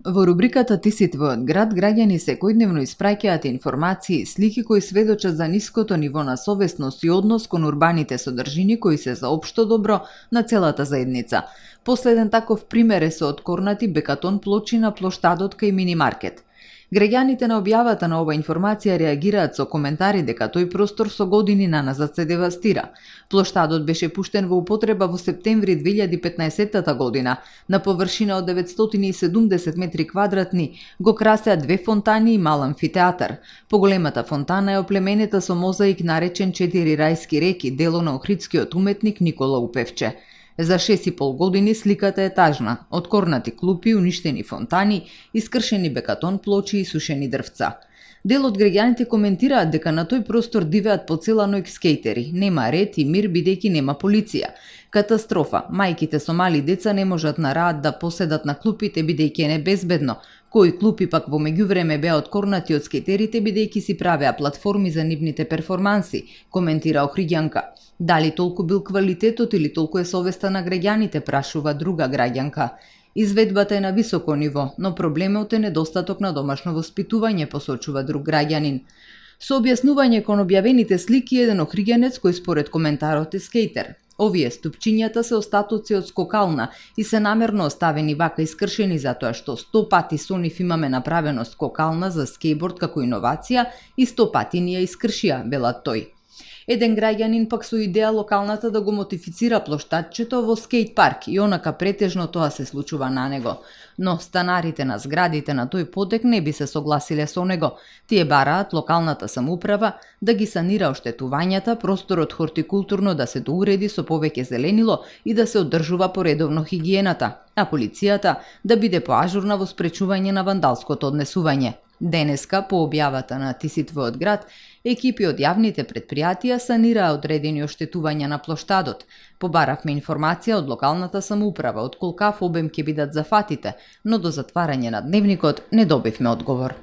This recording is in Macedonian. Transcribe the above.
Во рубриката Ти си твојот град, граѓани секојдневно испраќаат информации и слики кои сведочат за ниското ниво на совесност и однос кон урбаните содржини кои се за општо добро на целата заедница. Последен таков пример е со откорнати бекатон плочи на плоштадот кај минимаркет. Граѓаните на објавата на ова информација реагираат со коментари дека тој простор со години наназад се девастира. Плоштадот беше пуштен во употреба во септември 2015 година. На површина од 970 метри квадратни го красеа две фонтани и мал амфитеатар. Поголемата фонтана е оплеменета со мозаик наречен 4 рајски реки, дело на охридскиот уметник Никола Упевче. За 6,5 години сликата е тажна. Откорнати клупи, уништени фонтани, искршени бекатон плочи и сушени дрвца. Дел од граѓаните коментираат дека на тој простор дивеат по цела ноќ скейтери. Нема ред и мир бидејќи нема полиција. Катастрофа. Мајките со мали деца не можат на раат да поседат на клупите бидејќи е небезбедно. Кои клупи пак во меѓувреме беа откорнати од скејтерите бидејќи си правеа платформи за нивните перформанси, коментира Охриѓанка. Дали толку бил квалитетот или толку е совеста на граѓаните, прашува друга граѓанка. Изведбата е на високо ниво, но проблемот е недостаток на домашно воспитување, посочува друг граѓанин. Со објаснување кон објавените слики еден охриѓанец кој според коментарот е скейтер. Овие ступчињата се остатоци од скокална и се намерно оставени вака искршени затоа што 100 пати со нив имаме направено скокална за скејборд како иновација и 100 пати ни ја искршија, велат тој. Еден граѓанин пак со идеја локалната да го модифицира плоштадчето во скејт парк и онака претежно тоа се случува на него. Но станарите на зградите на тој подек не би се согласиле со него. Тие бараат локалната самоуправа да ги санира оштетувањата, просторот хортикултурно да се доуреди со повеќе зеленило и да се одржува поредовно хигиената, а полицијата да биде поажурна во спречување на вандалското однесување. Денеска, по објавата на Ти си твојот град, екипи од јавните претпријатија санираа одредени оштетувања на плоштадот. Побаравме информација од локалната самоуправа од колкав обем ќе бидат зафатите, но до затварање на дневникот не добивме одговор.